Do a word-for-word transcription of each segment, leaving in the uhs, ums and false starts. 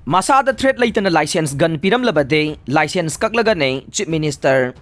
ꯃꯁꯥꯗ threat ꯂꯩꯇꯅ license gun ꯄꯤꯔꯝꯂꯕꯗꯤ license ꯀꯛꯂꯒꯅꯤ Chief Minister꯫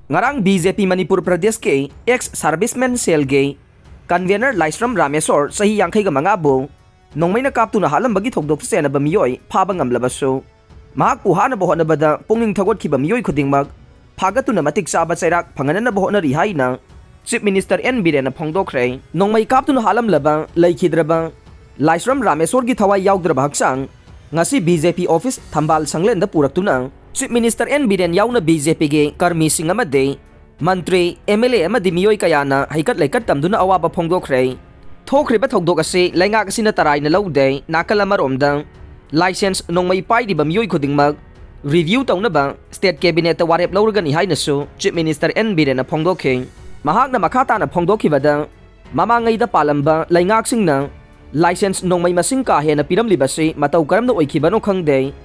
ꯉꯔꯥꯡ B J P ꯃꯅꯤꯄꯨꯔ ꯄ꯭ꯔꯗꯦꯁꯀꯤ ex serviceman cellꯒꯤ convener ꯂꯥꯏꯁ꯭ꯔꯝ ꯔꯥꯃꯦꯁꯣꯔ ꯆꯍꯤ ꯌꯥꯡꯈꯩꯒ ꯃꯉꯥꯕꯨ ꯅꯣꯡꯃꯩꯅ ꯀꯥꯞꯇꯨꯅ ꯍꯥꯠꯂꯝꯕꯒꯤ ꯊꯧꯗꯣꯛꯇ ꯆꯦꯟꯅꯕ ꯃꯤꯑꯣꯏ ꯐꯥꯕ ꯉꯝꯂꯕꯁꯨ, ꯃꯍꯥꯛꯄꯨ ꯍꯥꯠꯅꯕ ꯍꯣꯠꯅꯕꯗ ꯄꯨꯛꯅꯤꯡ ꯊꯧꯒꯠꯈꯤꯕ ꯃꯤꯑꯣꯏ ꯈꯨꯗꯤꯡꯃꯛ ꯐꯥꯒꯠꯇꯨꯅ ꯃꯇꯤꯛ ꯆꯥꯕ ꯆꯩꯔꯥꯛ ꯐꯪꯍꯟꯅꯕ ꯍꯣꯠꯅꯔꯤ ꯍꯥꯏꯅ Chief Minister N ꯕꯤꯔꯦꯟꯅ ꯐꯣꯡꯗꯣꯛꯈ꯭ꯔꯦ꯫ ꯅꯣꯡꯃꯩ ꯀꯥꯞꯇꯨꯅ ꯍꯥꯠꯂꯝꯂꯕ ꯂꯩꯈꯤꯗ꯭ꯔꯕ ꯂꯥꯏꯁ꯭ꯔꯝ ꯔꯥꯃꯦꯁꯣꯔꯒꯤ ꯊꯋꯥꯏ ꯌꯥꯎꯗ꯭ꯔꯕ ꯍꯛꯆꯥꯡ ꯉꯁꯤ B J P office ꯊꯝꯕꯥꯜ ꯁꯪꯂꯦꯟꯗ ꯄꯨꯔꯛꯇꯨꯅ Chief Minister N ꯕꯤꯔꯦꯟ ꯌꯥꯎꯅ B J Pꯒꯤ ꯀꯔꯃꯤꯁꯤꯡ ꯑꯃꯗꯤ ꯃꯟꯇ꯭ꯔꯤ, M L A ꯑꯃꯗꯤ ꯃꯤꯑꯣꯏ ꯀꯌꯥꯅ ꯍꯩꯀꯠ ꯂꯩꯀꯠ ꯇꯝꯗꯨꯅ ꯑꯋꯥꯕ ꯐꯣꯡꯗꯣꯛꯈ꯭ꯔꯦ꯫ ꯊꯣꯛꯈ꯭ꯔꯤꯕ ꯊꯧꯗꯣꯛ ꯑꯁꯤ ꯂꯩꯉꯥꯛ ꯑꯁꯤꯅ ꯇꯔꯥꯏꯅ ꯂꯧꯗꯦ꯫ ꯅꯥꯀꯜ ꯑꯃꯔꯣꯝꯗ license ꯅꯣꯡꯃꯩ ꯄꯥꯏꯔꯤꯕ ꯃꯤꯑꯣꯏ ꯈꯨꯗꯤꯡꯃꯛ review ꯇꯧꯅꯕ state cabinetꯇ ꯋꯥꯔꯦꯞ ꯂꯧꯔꯒꯅꯤ ꯍꯥꯏꯅꯁꯨ Chief Minister N ꯕꯤꯔꯦꯟꯅ ꯐꯣꯡꯗꯣꯛꯈꯤ꯫ ꯃꯍꯥꯛꯅ ꯃꯈꯥ ꯇꯥꯅ ꯐꯣꯡꯗꯣꯛꯈꯤꯕꯗ, ꯃꯃꯥꯡꯉꯩꯗ ꯄꯥꯜꯂꯝꯕ ꯂꯩꯉꯥꯛꯁꯤꯡꯅ license ꯅꯣꯡꯃꯩ ꯃꯁꯤꯡ ꯀꯥ ꯍꯦꯟꯅ ꯄꯤꯔꯝꯂꯤꯕꯁꯤ ꯃꯇꯧ ꯀꯔꯝꯅ ꯑꯣꯏꯈꯤꯕꯅꯣ ꯈꯪꯗꯦ꯫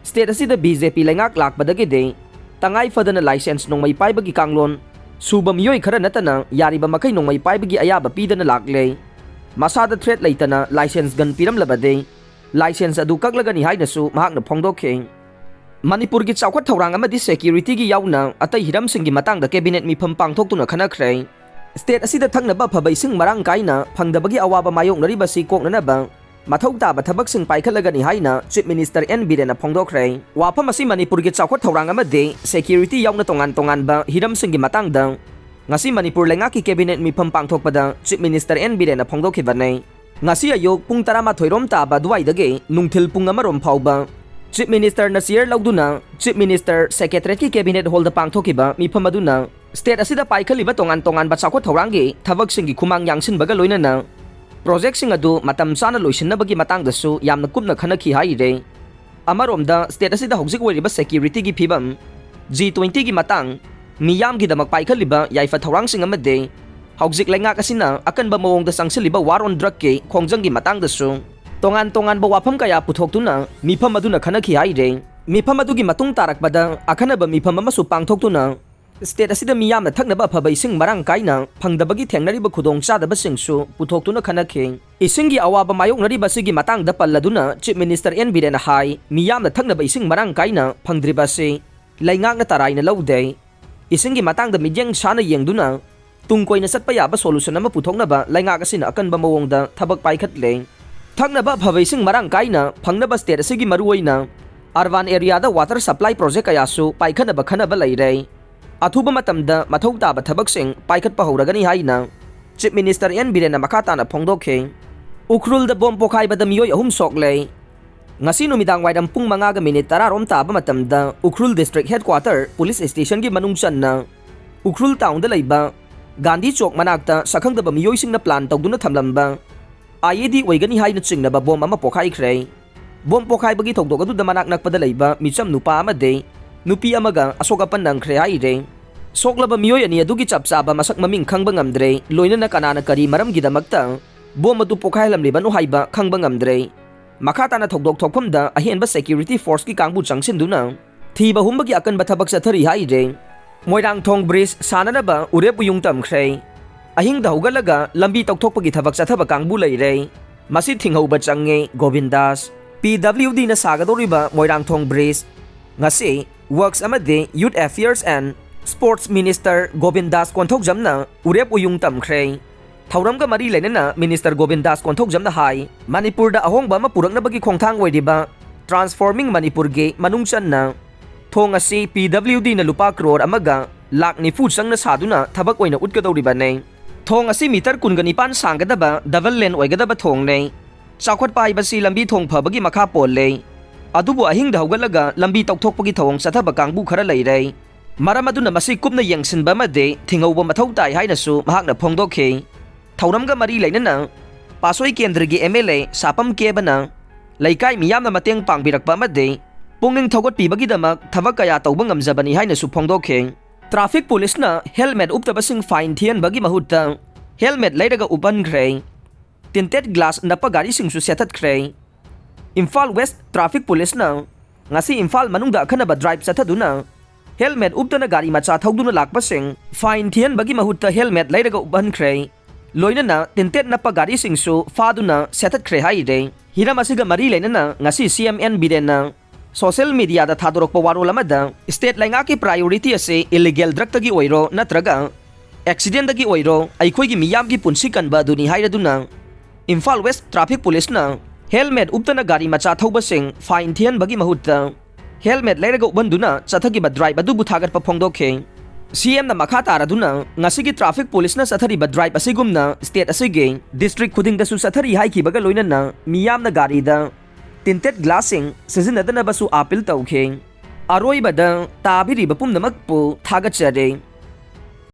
State ꯑꯁꯤꯗ B J P ꯂꯩꯉꯥꯛ ꯂꯥꯛꯄꯗꯒꯤꯗꯤ ꯇꯉꯥꯏ ꯐꯗꯅ license ꯅꯣꯡꯃꯩ ꯄꯥꯏꯕꯒꯤ ꯀꯥꯡꯂꯣꯟ ꯁꯨꯕ ꯃꯤꯑꯣꯏ ꯈꯔ ꯅꯠꯇꯅ ꯌꯥꯔꯤꯕ ꯃꯈꯩ ꯅꯣꯡꯃꯩ ꯄꯥꯏꯕꯒꯤ ꯑꯌꯥꯕ ꯄꯤꯗꯅ ꯂꯥꯛꯂꯦ꯫ ꯃꯁꯥꯗ threat ꯂꯩꯇꯅ license gun ꯄꯤꯔꯝꯂꯕꯗꯤ license ꯑꯗꯨ ꯀꯛꯂꯒꯅꯤ ꯍꯥꯏꯅꯁꯨ ꯃꯍꯥꯛꯅ ꯐꯣꯡꯗꯣꯛꯈꯤ꯫ ꯃꯅꯤꯄꯨꯔꯒꯤ ꯆꯥꯎꯈꯠ ꯊꯧꯔꯥꯡ ꯑꯃꯗꯤ securityꯒꯤ ꯌꯥꯎꯅ ꯑꯇꯩ ꯍꯤꯔꯝꯁꯤꯡꯒꯤ ꯃꯇꯥꯡꯗ cabinet ꯃꯤꯐꯝ ꯄꯥꯡꯊꯣꯛꯇꯨꯅ ꯈꯟꯅꯈ꯭ꯔꯦ꯫ State ꯑꯁꯤꯗ ꯊꯛꯅꯕ ꯑꯐꯕ ꯏꯁꯤꯡ ꯃꯔꯥꯡ ꯀꯥꯏꯅ ꯐꯪꯗꯕꯒꯤ ꯑꯋꯥꯕ ꯃꯥꯌꯣꯛꯅꯔꯤꯕꯁꯤ ꯀꯣꯛꯅꯅꯕ ꯃꯊꯧ ꯇꯥꯕ ꯊꯕꯛꯁꯤꯡ ꯄꯥꯏꯈꯠꯂꯒꯅꯤ ꯍꯥꯏꯅ Chief Minister N ꯕꯤꯔꯦꯟꯅ ꯐꯣꯡꯗꯣꯛꯈ꯭ꯔꯦ꯫ ꯋꯥꯐꯝ ꯑꯁꯤ ꯃꯅꯤꯄꯨꯔꯒꯤ ꯆꯥꯎꯈꯠ ꯊꯧꯔꯥꯡ ꯑꯃꯗꯤ security ꯌꯥꯎꯅ ꯇꯣꯉꯥꯟ ꯇꯣꯉꯥꯟꯕ ꯍꯤꯔꯝꯁꯤꯡꯒꯤ ꯃꯇꯥꯡꯗ ꯉꯁꯤ ꯃꯅꯤꯄꯨꯔ ꯂꯩꯉꯥꯛꯀꯤ cabinet ꯃꯤꯐꯝ ꯄꯥꯡꯊꯣꯛꯄꯗ Chief Minister N ꯕꯤꯔꯦꯟꯅ ꯐꯣꯡꯗꯣꯛꯈꯤꯕꯅꯤ꯫ ꯉꯁꯤ ꯑꯌꯨꯛ ꯄꯨꯡ ꯇꯔꯥꯃꯥꯊꯣꯏ ꯔꯣꯝ ꯇꯥꯕ ꯑꯗꯨꯋꯥꯏꯗꯒꯤ ꯅꯨꯡꯊꯤꯜ ꯄꯨꯡ ꯑꯃ ꯔꯣꯝ ꯐꯥꯎꯕ Chief Ministerꯅ chair ꯂꯧꯗꯨꯅ Chief Minister Secretariatꯀꯤ cabinet hallꯗ ꯄꯥꯡꯊꯣꯛꯈꯤꯕ ꯃꯤꯐꯝ ꯑꯗꯨꯅ state ꯑꯁꯤꯗ ꯄꯥꯏꯈꯠꯂꯤꯕ ꯇꯣꯉꯥꯟ ꯇꯣꯉꯥꯟꯕ ꯆꯥꯎꯈꯠ ꯊꯧꯔꯥꯡꯒꯤ ꯊꯕꯛꯁꯤꯡꯒꯤ ꯈꯨꯃꯥꯡ ꯌꯥꯡꯁꯤꯟꯕꯒ ꯂꯣꯏꯅꯅ projectꯁꯤꯡ ꯑꯗꯨ ꯃꯇꯝ ꯆꯥꯅ ꯂꯣꯏꯁꯤꯟꯅꯕꯒꯤ ꯃꯇꯥꯡꯗꯁꯨ ꯌꯥꯝꯅ ꯀꯨꯞꯅ ꯈꯟꯅꯈꯤ ꯍꯥꯏꯔꯦ꯫ ꯑꯃꯔꯣꯝꯗ, state ꯑꯁꯤꯗ ꯍꯧꯖꯤꯛ ꯑꯣꯏꯔꯤꯕ securityꯒꯤ ꯐꯤꯕꯝ, G twentyꯒꯤ ꯃꯇꯥꯡ, ꯃꯤꯌꯥꯝꯒꯤꯗꯃꯛ ꯄꯥꯏꯈꯠꯂꯤꯕ ꯌꯥꯏꯐ ꯊꯧꯔꯥꯡꯁꯤꯡ ꯑꯃꯗꯤ ꯍꯧꯖꯤꯛ ꯂꯩꯉꯥꯛ ꯑꯁꯤꯅ ꯑꯀꯟꯕ ꯃꯑꯣꯡꯗ ꯆꯪꯁꯤꯜꯂꯤꯕ war on drugꯀꯤ ꯈꯣꯡꯖꯪꯒꯤ ꯃꯇꯥꯡꯗꯁꯨ ꯇꯣꯉꯥꯟ ꯇꯣꯉꯥꯟꯕ ꯋꯥꯐꯝ ꯀꯌꯥ ꯄꯨꯊꯣꯛꯇꯨꯅ ꯃꯤꯐꯝ ꯑꯗꯨꯅ ꯈꯟꯅꯈꯤ ꯍꯥꯏꯔꯦ꯫ ꯃꯤꯐꯝ ꯑꯗꯨꯒꯤ ꯃꯇꯨꯡ ꯇꯥꯔꯛꯄꯗ ꯑꯈꯟꯅꯕ ꯃꯤꯐꯝ ꯑꯃꯁꯨ ꯄꯥꯡꯊꯣꯛꯇꯨꯅ State ꯑꯁꯤꯗ ꯃꯤꯌꯥꯝꯅ ꯊꯛꯅꯕ ꯑꯐꯕ ꯏꯁꯤꯡ ꯃꯔꯥꯡ ꯀꯥꯏꯅ ꯐꯪꯗꯕꯒꯤ ꯊꯦꯡꯅꯔꯤꯕ ꯈꯨꯗꯣꯡꯆꯥꯗꯕꯁꯤꯡꯁꯨ ꯄꯨꯊꯣꯛꯇꯨꯅ ꯈꯟꯅꯈꯤ꯫ ꯏꯁꯤꯡꯒꯤ ꯑꯋꯥꯕ ꯃꯥꯌꯣꯛꯅꯔꯤꯕ ꯑꯁꯤꯒꯤ ꯃꯇꯥꯡꯗ ꯄꯜꯂꯗꯨꯅ Chief Minister N ꯕꯤꯔꯦꯟꯅ ꯍꯥꯏ, ꯃꯤꯌꯥꯝꯅ ꯊꯛꯅꯕ ꯏꯁꯤꯡ ꯃꯔꯥꯡ ꯀꯥꯏꯅ ꯐꯪꯗ꯭ꯔꯤꯕ ꯑꯁꯤ ꯂꯩꯉꯥꯛꯅ ꯇꯔꯥꯏꯅ ꯂꯧꯗꯦ꯫ ꯏꯁꯤꯡꯒꯤ ꯃꯇꯥꯡꯗ ꯃꯤꯠꯌꯦꯡ ꯁꯥꯅ ꯌꯦꯡꯗꯨꯅ ꯇꯨꯡ ꯀꯣꯏꯅ ꯆꯠꯄ ꯌꯥꯕ solution ꯑꯃ ꯄꯨꯊꯣꯛꯅꯕ ꯂꯩꯉꯥꯛ ꯑꯁꯤꯅ ꯑꯀꯟꯕ ꯃꯑꯣꯡꯗ ꯊꯕꯛ ꯄꯥꯏꯈꯠꯂꯦ꯫ ꯊꯛꯅꯕ ꯑꯐꯕ ꯏꯁꯤꯡ ꯃꯔꯥꯡ ꯀꯥꯏꯅ ꯐꯪꯅꯕ state ꯑꯁꯤꯒꯤ ꯃꯔꯨꯑꯣꯏꯅ urban areaꯗ water supply project ꯀꯌꯥꯁꯨ ꯄꯥꯏꯈꯠꯅꯕ ꯈꯟꯅꯕ ꯂꯩꯔꯦ꯫ ꯑꯊꯨꯕ ꯃꯇꯝꯗ ꯃꯊꯧ ꯇꯥꯕ ꯊꯕꯛꯁꯤꯡ ꯄꯥꯏꯈꯠꯄ ꯍꯧꯔꯒꯅꯤ ꯍꯥꯏꯅ Chief Minister N ꯕꯤꯔꯦꯟꯅ ꯃꯈꯥ ꯇꯥꯅ ꯐꯣꯡꯗꯣꯛꯈꯤ꯫ ꯎꯈ꯭ꯔꯨꯜꯗ ꯕꯣꯝ ꯄꯣꯈꯥꯏꯕꯗ ꯃꯤꯑꯣꯏ ꯑꯍꯨꯝ ꯁꯣꯛꯂꯦ꯫ ꯉꯁꯤ ꯅꯨꯃꯤꯗꯥꯡ ꯋꯥꯏꯔꯝ ꯄꯨꯡ ꯃꯉꯥꯒ minute ꯇꯔꯥꯔꯣꯝ ꯇꯥꯕ ꯃꯇꯝꯗ ꯎꯈ꯭ꯔꯨꯜ district headquarter police stationꯒꯤ ꯃꯅꯨꯡ ꯆꯟꯅ ꯎꯈ꯭ꯔꯨꯜ townꯗ ꯂꯩꯕ ꯒꯥꯟꯙꯤ ꯆꯧꯛ ꯃꯅꯥꯛꯇ ꯁꯛꯈꯪꯗꯕ ꯃꯤꯑꯣꯏꯁꯤꯡꯅ plan ꯇꯧꯗꯨꯅ ꯊꯝꯂꯝꯕ I E D ꯑꯣꯏꯒꯅꯤ ꯍꯥꯏꯅ ꯆꯤꯡꯅꯕ ꯕꯣꯝ ꯑꯃ ꯄꯣꯈꯥꯏꯈ꯭ꯔꯦ꯫ ꯕꯣꯝ ꯄꯣꯈꯥꯏꯕꯒꯤ ꯊꯧꯗꯣꯛ ꯑꯗꯨꯗ ꯃꯅꯥꯛ ꯅꯛꯄꯗ ꯂꯩꯕ ꯃꯤꯆꯝ ꯅꯨꯄꯥ ꯑꯃꯗꯤ ꯅꯨꯄꯤ ꯑꯃꯒ ꯑꯁꯣꯛ ꯑꯄꯟ ꯅꯪꯈ꯭ꯔꯦ ꯍꯥꯏꯔꯦ꯫ ꯁꯣꯛꯂꯕ ꯃꯤꯑꯣꯏ ꯑꯅꯤ ꯑꯗꯨꯒꯤ ꯆꯞ ꯆꯥꯕ ꯃꯁꯛ ꯃꯃꯤꯡ ꯈꯪꯕ ꯉꯝꯗ꯭ꯔꯦ, ꯂꯣꯏꯅꯅ ꯀꯅꯥꯅ ꯀꯔꯤ ꯃꯔꯝꯒꯤꯗꯃꯛꯇ ꯕꯣꯝ ꯑꯗꯨ ꯄꯣꯈꯥꯏꯍꯜꯂꯝꯂꯤꯕꯅꯣ ꯍꯥꯏꯕ ꯈꯪꯕ ꯉꯝꯗ꯭ꯔꯦ꯫ ꯃꯈꯥ ꯇꯥꯅ ꯊꯧꯗꯣꯛ ꯊꯣꯛꯐꯝꯗ ꯑꯍꯦꯟꯕ security forceꯀꯤ ꯀꯥꯡꯕꯨ ꯆꯪꯁꯤꯟꯗꯨꯅ ꯊꯤꯕ ꯍꯨꯝꯕꯒꯤ ꯑꯀꯟꯕ ꯊꯕꯛ ꯆꯠꯊꯔꯤ ꯍꯥꯏꯔꯦ꯫ ꯃꯣꯏꯔꯥꯡꯊꯣꯡ bridge ꯁꯥꯟꯅꯅꯕ ꯎꯔꯦꯞ ꯎꯌꯨꯡ ꯇꯝꯈ꯭ꯔꯦ꯫ ꯑꯍꯤꯡꯗ ꯍꯧꯒꯠꯂꯒ ꯂꯝꯕꯤ ꯇꯧꯊꯣꯛꯄꯒꯤ ꯊꯕꯛ ꯆꯠꯊꯕ ꯀꯥꯡꯕꯨ ꯂꯩꯔꯦ꯫ ꯃꯁꯤ ꯊꯤꯡꯍꯧꯕ ꯆꯪꯉꯦ, ꯒꯣꯕꯤꯟꯗꯥꯁ꯫ P W Dꯅ ꯁꯥꯒꯗꯧꯔꯤꯕ ꯃꯣꯏꯔꯥꯡꯊꯣꯡ bridge ꯉꯁꯤ Works ꯑꯃꯗꯤ Youth Affairs and Sports Minister ꯒꯣꯕꯤꯟꯗꯥꯁ ꯀꯣꯟꯊꯧꯖꯝꯅ ꯎꯔꯦꯞ ꯎꯌꯨꯡ ꯇꯝꯈ꯭ꯔꯦ꯫ ꯊꯧꯔꯝꯒ ꯃꯔꯤ ꯂꯩꯅꯅ Minister ꯒꯣꯕꯤꯟꯗꯥꯁ ꯀꯣꯟꯊꯧꯖꯝꯅ ꯍꯥꯏ, ꯃꯅꯤꯄꯨꯔꯗ ꯑꯍꯣꯡꯕ ꯑꯃ ꯄꯨꯔꯛꯅꯕꯒꯤ ꯈꯣꯡꯊꯥꯡ ꯑꯣꯏꯔꯤꯕ Transforming ꯃꯅꯤꯄꯨꯔꯒꯤ ꯃꯅꯨꯡ ꯆꯟꯅ ꯊꯣꯡ ꯑꯁꯤ P W Dꯅ ꯂꯨꯄꯥ ꯀ꯭ꯔꯣꯔ ꯑꯃꯒ ꯂꯥꯈ ꯅꯤꯐꯨ ꯆꯪꯅ ꯁꯥꯗꯨꯅ ꯊꯕꯛ ꯑꯣꯏꯅ ꯎꯠꯀꯗꯧꯔꯤꯕꯅꯤ꯫ ꯊꯣꯡ ꯑꯁꯤ meter ꯀꯨꯟꯒ ꯅꯤꯄꯥꯟ ꯁꯥꯡꯒꯗꯕ double lane ꯑꯣꯏꯒꯗꯕ ꯊꯣꯡꯅꯤ꯫ ꯆꯥꯎꯈꯠꯄ ꯍꯥꯏꯕꯁꯤ ꯂꯝꯕꯤ ꯊꯣꯡ ꯐꯕꯒꯤ ꯃꯈꯥ ꯄꯣꯜꯂꯦ꯫ ꯑꯗꯨꯕꯨ ꯑꯍꯤꯡꯗ ꯍꯧꯒꯠꯂꯒ ꯂꯝꯕꯤ ꯇꯧꯊꯣꯛꯄꯒꯤ ꯊꯧꯑꯣꯡ ꯆꯠꯊꯕ ꯀꯥꯡꯕꯨ ꯈꯔ ꯂꯩꯔꯦ꯫ ꯃꯔꯝ ꯑꯗꯨꯅ ꯃꯁꯤ ꯀꯨꯞꯅ ꯌꯦꯡꯁꯤꯟꯕ ꯑꯃꯗꯤ ꯊꯤꯡꯍꯧꯕ ꯃꯊꯧ ꯇꯥꯏ ꯍꯥꯏꯅꯁꯨ ꯃꯍꯥꯛꯅ ꯐꯣꯡꯗꯣꯛꯈꯤ꯫ ꯊꯧꯔꯝꯒ ꯃꯔꯤ ꯂꯩꯅꯅ ꯄꯥꯠꯁꯣꯏ ꯀꯦꯟꯗ꯭ꯔꯒꯤ M L A ꯁꯥꯄꯝ ꯀꯦꯕꯅ ꯂꯩꯀꯥꯏ ꯃꯤꯌꯥꯝꯅ ꯃꯇꯦꯡ ꯄꯥꯡꯕꯤꯔꯛꯄ ꯑꯃꯗꯤ ꯄꯨꯛꯅꯤꯡ ꯊꯧꯒꯠꯄꯤꯕꯒꯤꯗꯃꯛ ꯊꯕꯛ ꯀꯌꯥ ꯇꯧꯕ ꯉꯝꯖꯕꯅꯤ ꯍꯥꯏꯅꯁꯨ ꯐꯣꯡꯗꯣꯛꯈꯤ꯫ Traffic policeꯅ helmet ꯎꯞꯇꯕꯁꯤꯡ fine ꯊꯤꯍꯟꯕꯒꯤ ꯃꯍꯨꯠꯇ helmet ꯂꯩꯔꯒ ꯎꯞꯍꯟꯈ꯭ꯔꯦ꯫ Tinted glass ꯅꯞꯄ ꯒꯥꯔꯤꯁꯤꯡꯁꯨ ꯁꯦꯠꯊꯠꯈ꯭ꯔꯦ꯫ ꯏꯝꯐꯥꯜ West Traffic Policeꯅ ꯉꯁꯤ ꯏꯝꯐꯥꯜ ꯃꯅꯨꯡꯗ ꯑꯈꯟꯅꯕ drive ꯆꯠꯊꯗꯨꯅ helmet ꯎꯞꯇꯅ ꯒꯥꯔꯤ ꯃꯆꯥ ꯊꯧꯗꯨꯅ ꯂꯥꯛꯄꯁꯤꯡ fine ꯊꯤꯍꯟꯕꯒꯤ ꯃꯍꯨꯠꯇ helmet ꯂꯩꯔꯒ ꯎꯞꯍꯟꯈ꯭ꯔꯦ꯫ ꯂꯣꯏꯅꯅ ꯇꯤꯟꯇꯦꯠ ꯅꯞꯄ ꯒꯥꯔꯤꯁꯤꯡꯁꯨ ꯐꯥꯗꯨꯅ ꯁꯦꯠꯊꯠꯈ꯭ꯔꯦ ꯍꯥꯏꯔꯦ꯫ ꯍꯤꯔꯝ ꯑꯁꯤꯒ ꯃꯔꯤ ꯂꯩꯅꯅ ꯉꯁꯤ ꯁꯤ ꯑꯦꯝ ꯑꯦꯟ ꯕꯤꯔꯦꯟꯅ social mediaꯗ ꯊꯥꯗꯣꯔꯛꯄ ꯋꯥꯔꯣꯜ ꯑꯃꯗ state ꯂꯩꯉꯥꯛꯀꯤ priority ꯑꯁꯤ illegal drugꯇꯒꯤ ꯑꯣꯏꯔꯣ ꯅꯠꯇ꯭ꯔꯒ accidentꯗꯒꯤ ꯑꯣꯏꯔꯣ ꯑꯩꯈꯣꯏꯒꯤ ꯃꯤꯌꯥꯝꯒꯤ ꯄꯨꯟꯁꯤ ꯀꯟꯕ ꯑꯗꯨꯅꯤ ꯍꯥꯏꯔꯗꯨꯅ ꯏꯝꯐꯥꯜ West Traffic Policeꯅ helmet ꯎꯞꯇꯅ ꯒꯥꯔꯤ ꯃꯆꯥ ꯊꯧꯕꯁꯤꯡ fine ꯊꯤꯍꯟꯕꯒꯤ ꯃꯍꯨꯠꯇ helmet ꯂꯩꯔꯒ ꯎꯞꯍꯟꯗꯨꯅ ꯆꯠꯊꯈꯤꯕ drive ꯑꯗꯨꯕꯨ ꯊꯥꯒꯠꯄ ꯐꯣꯡꯗꯣꯛꯈꯤ꯫ ꯁꯤ ꯑꯦꯝꯅ ꯃꯈꯥ ꯇꯥꯔꯗꯨꯅ ꯉꯁꯤꯒꯤ traffic policeꯅ ꯆꯠꯊꯔꯤꯕ drive ꯑꯁꯤꯒꯨꯝꯅ state ꯑꯁꯤꯒꯤ district ꯈꯨꯗꯤꯡꯗꯁꯨ ꯆꯠꯊꯔꯤ ꯍꯥꯏꯈꯤꯕꯒ ꯂꯣꯏꯅꯅ ꯃꯤꯌꯥꯝꯅ ꯒꯥꯔꯤꯗ tinted glassꯁꯤꯡ ꯁꯤꯖꯤꯟꯅꯗꯅꯕꯁꯨ appeal ꯇꯧꯈꯤ꯫ ꯑꯔꯣꯏꯕꯗ ꯇꯥꯕꯤꯔꯤꯕ ꯄꯨꯝꯅꯃꯛꯄꯨ ꯊꯥꯒꯠꯆꯔꯤ꯫